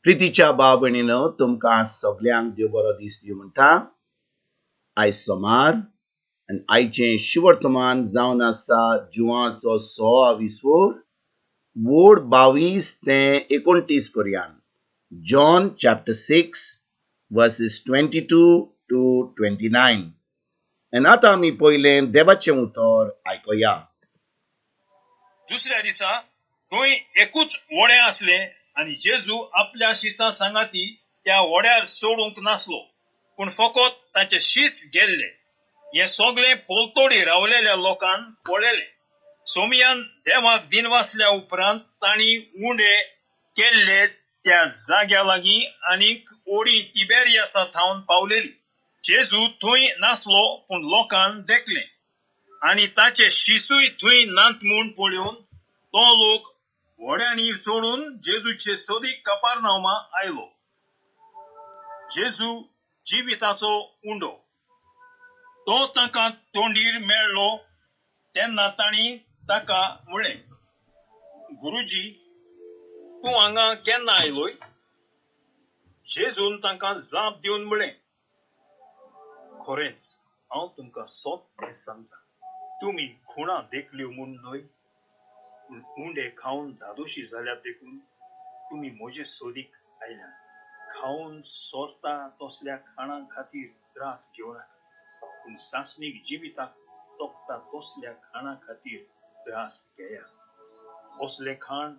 प्रितीच्या भाव भयणीनो, तुमकां सगल्यांक देव बरो दीस दिवं म्हणटा. आयज सोमार आनी आयचें शिवर्तमान जावन आसा जुवाचो सोळा विसवोर वोड 22 ते 29 पर्यंत, John chapter 6 verses 22 to 29. आनी आतां आमी पयलें देवाचें उतर आयकुया. दुसऱ्या दिसा थंय एकूच व्हडें आसलें आनी जेजू आपल्या शिसां सांगाती त्या व्हड्यार चडूंक नासलो, पूण फकत ताचे शीस गेल्ले. हें सगळें पलतडी रावलेल्या लोकान पळयलें. सोमयान देवाक दिनवासल्या उपरांत तांणी उंडे केल्ले त्या जाग्या लागीं आनीक ओडी तिबेरियासा थावन पावलेली. जेजू थंय नासलो, पूण लोकान देखलें आनी ताचे शिसूय थंय नात म्हूण पळोवन तो लोक व्हड्यांनी चडून जेजूचे सोदीक कपारनावमा आयलो. जेजू जिविताचो उंडो. तो तांकां तोंडीर मेळ्ळो तेन्ना तांणी ताका म्हळें, गुरुजी, तूं हांगा केन्ना आयलोय? जेजून तांकां जाप दिवन म्हळें, खरेंच हांव तुमकां सत सांगता, तुमी खुणा देखल्यो म्हूण न्हय, पूण उंडे खावन धादोशी जाल्यात देखून तुमी म्हजे सोदीक आयल्यात. खावन सोरता तसल्या खाणां खातीर त्रास घेवं नाका, पूण सासणीक जिविताक तोखता तसल्या खाणां खातीर त्रास घेयात. असलें खाण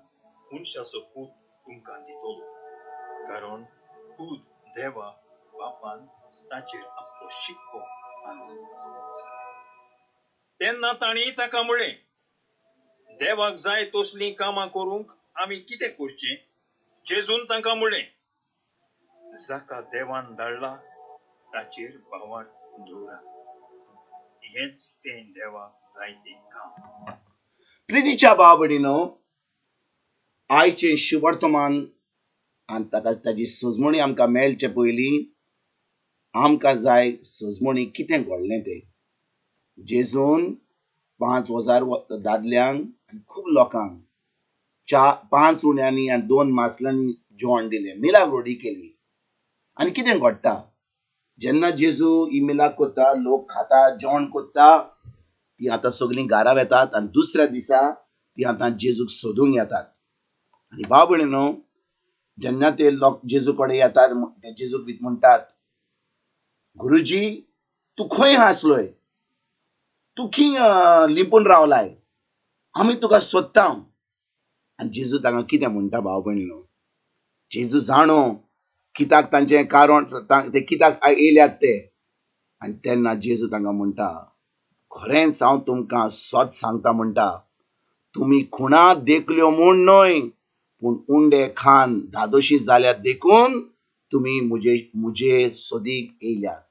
मनशाचो पूत तुमकां दितलो, कारण पूत देवा बापान ताचेर आपलो शिक्को मारलो. तेन्ना तांणी ताका म्हळें, देवाक जाय तसलीं कामां करूंक आमी कितें करचें? जेजून तांकां म्हळें, जाका देवान धाडला ताचेर भावार्थ दवरात, हेंच तें देवाक जाय तें काम. प्रितीच्या भाव भयणीनो, आयचें शुवर्तमान आनी ताका ताजी सजमणी आमकां मेळचे पयलीं आमकां जाय सजमणी कितें घडलें तें. जेजून 5000 दादल्यांक आनी खूब लोकांक 4-5 उण्यांनी आनी 2 मासल्यांनी जेवण दिलें, मिलाग्र रोडी केली. आनी कितें घडटा जेन्ना जेजू ही मिलाग्र करता, लोक खाता, जेवण करता, ती आतां सगळीं घरा वेतात आनी दुसऱ्या दिसा ती आतां जेजूक सोदूंक येतात. आनी भाव भयणीनो, जेन्ना ते लोक जेजू कडेन येतात, ते जेजूक म्हणटात, गुरुजी, तूं खंय आसलोय? तूं खंय लिपून रावलाय? आमी तुका सोदता. आनी जेजू तांकां कितें म्हणटा भाव भयणीनो? जेजू जाणो कित्याक तांचें कारण, ते कित्याक येयल्यात ते. आनी तेन्ना जेजू तांकां म्हणटा, खरेंच हांव तुमकां सत सांगता म्हणटा, तुमी खुणा देखल्यो म्हूण न्हय, पूण उंडे खान धादोशी जाल्यात देखून तुमी म्हजे सोदीक येयल्यात.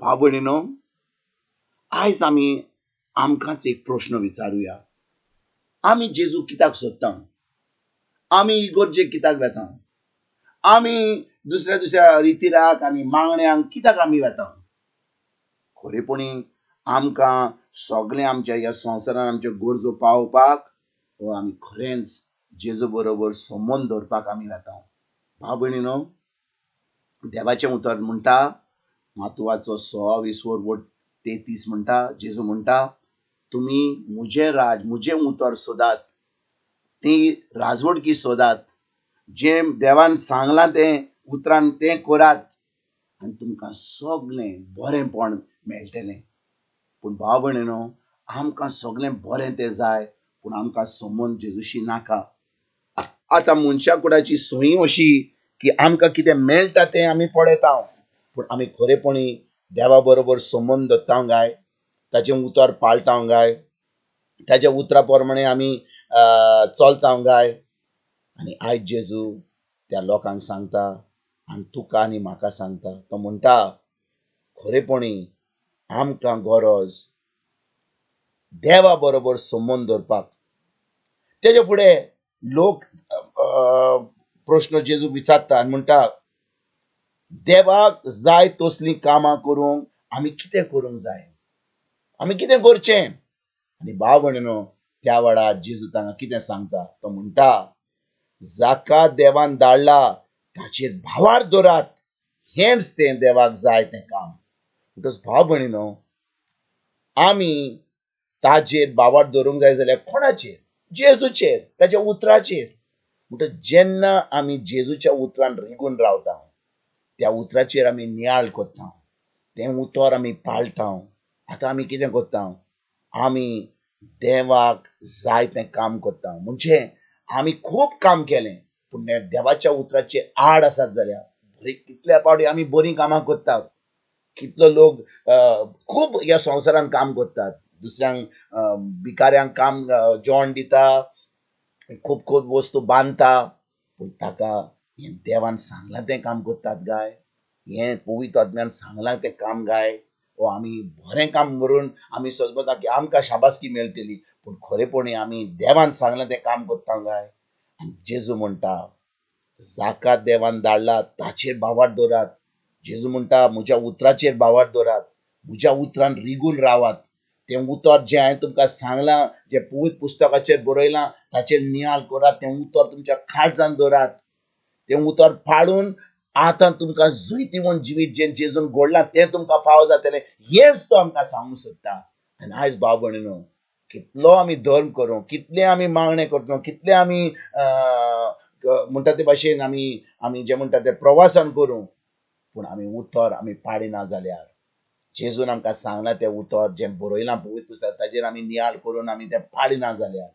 भाव भयणीनो, आयज आमी आमकांच एक प्रश्न विचारुया, आमी जेजू कित्याक सोदता? आमी इगर्जेक कित्याक वेता? आमी दुसऱ्या दुसऱ्या रितीराक आनी मागण्यांक कित्याक आमी वेता? खरेपणी आमकां सगळें आमच्या ह्या संवसारान आमच्यो गरजो पावोवपाक वो आमी खरेंच जेजू बरोबर संबंद दवरपाक आमी वेता? भाव भयणीनो, देवाचें उतर म्हणटा, मातुवाचो 16 विसवर वट 33 म्हणटा, जेजू म्हणटा, तुमी म्हजें राज, म्हजें उतर सोदात, ती राजवटकी सोदात, जें देवान सांगलां तें उतरान तें करात आनी तुमकां सगळें बरेंपण मेळटलें. पूण भाव भयणीनो, आमकां सगळें बरें तें जाय, पूण आमकां संबंद जेजूशी नाका. आतां मनशा कुडाची सोयी अशी की आमकां कितें मेळटा तें आमी पळयता, पूण आमी खरेपणी देवा बरोबर संबंद दवरता काय? ताचें उतर पाळटा काय? ताच्या उतरा प्रमाणे आमी चलता काय? आनी आयज जेजू त्या लोकांक सांगता आनी तुका आनी म्हाका सांगता, तो म्हणटा, खरेपणी आमकां गरज देवा बरोबर संबंद दवरपाक. तेजे फुडें लोक प्रश्न जेजूक विचारता आनी म्हणटा, देवाक जाय तसलीं कामां करूंक आमी कितें करूंक जाय? आमी कितें करचें? आनी भाव भयणीनो, त्या वेळार जेजू तांकां कितें सांगता? तो म्हणटा, जाका देवान धाडला ताचेर भावार दवरात, हेंच तें देवाक जाय तें काम. म्हणटच भाव भयणीनो, आमी ताजेर भावार दवरूंक जाय जाल्यार कोणाचेर? जेजूचेर, ताच्या उतराचेर. म्हणटच जेन्ना आमी जेजूच्या उतरान रिगून रावता, त्या उतराचेर आमी नियाळ करता, तें उतर आमी पाळटा, आतां आमी कितें करता? आमी देवाक जाय तें काम करता. म्हणजे आमी खूब काम केलें पूण देवाच्या उतराचे आड आसात जाल्यार, बरी कितल्या पावटी आमी बरीं कामां करतात, कितलो लोक खूब ह्या संवसारान काम करतात, दुसऱ्यांक भिकाऱ्यांक काम जेवण दिता, खूब खूब वस्तू बांदता, पूण ताका हें देवान सांगलां तें काम करतात काय? हें पवित्र आत्म्यान सांगलां तें काम काय? वो आमी बरें काम करून आमी सजमता की आमकां शाबासकी मेळटली, पूण खरेपणी आमी देवान सांगलां तें काम करता काय? आनी जेजू म्हणटा, जाका देवान धाडला ताचेर भावार दवरात. जेजू म्हणटा, म्हज्या उतराचेर भावार दवरात, म्हज्या उतरान रिगून रावात. तें उतर जें हांवें तुमकां सांगलां, जें पवित्र पुस्तकाचेर बरयलां, ताचेर नियाळ करात, तें उतर तुमच्या काळजान दवरात. तें उतर पाळून आतां तुमकां जैतिवंत जिवीत जें जेजून घडलां तें तुमकां फावो जातलें, हेंच तो आमकां सांगूंक सोदता. आनी आयज भाव भयणीनो, कितलो आमी धर्म करूं, कितलें आमी मागणें करतलो, कितलें आमी म्हणटा ते भाशेन आमी आमी जें म्हणटा तें प्रवासान करूं, पूण आमी उतर आमी पाळिना जाल्यार, जेजून आमकां सांगलां तें उतर जें बरयलां पवित्र पुस्तक ताजेर आमी नियाळ करून आमी तें पाळिना जाल्यार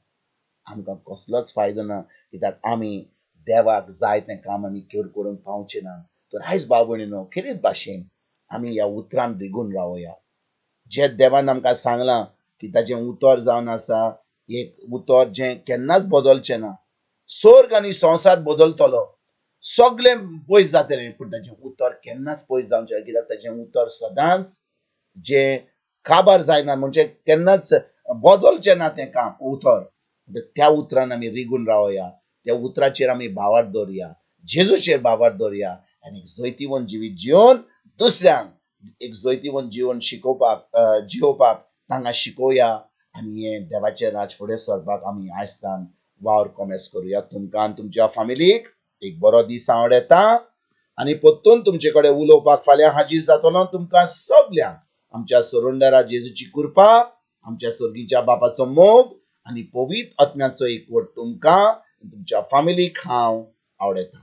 आमकां कसलोच फायदो ना, कित्याक आमी देवाक जाय तें काम आमी करूंक पावचे ना. तर आयज भाव भयणीनो, खेरीत भाशेन आमी ह्या उतरान रिगून रावया. जें देवान आमकां सांगलां की ताजें उतर जावन आसा एक उतर जें केन्नाच बदलचें ना. स्वर्ग आनी संवसार बदलतलो, सगळें पयस जातलें, पूण ताजें उतर केन्नाच पयस जावचें ना, कित्याक ताजें उतर सदांच जें काबार जायना, म्हणजे केन्नाच बदलचें ना तें काम उतर. त्या उतरान आमी रिगून रावया, त्या उतराचेर आमी भावार दवरया, जेजूचेर भावार दवरया आनी एक जैतिवंत जिवीत जिवन दुसऱ्यांक एक जैतिवंत जिवन शिकोवपाक जियोवपाक तांकां शिकोवया आनी हें देवाचें राज फुडें सरपाक आमी आयजतान वावर कोमेस करुया. तुमकां आनी तुमच्या फामिलीक एक बरो दीस आवडटा आनी परतून तुमचे कडेन उलोवपाक फाल्यां हाजीर जातलो. तुमकां सगल्यांक आमच्या सरुंडरा जेजूची कृपा, आमच्या सर्गीच्या बापाचो मोग आनी पवित्र आत्म्याचो एकवट तुमकां तुमच्या फामिलीक हांव आवडटा.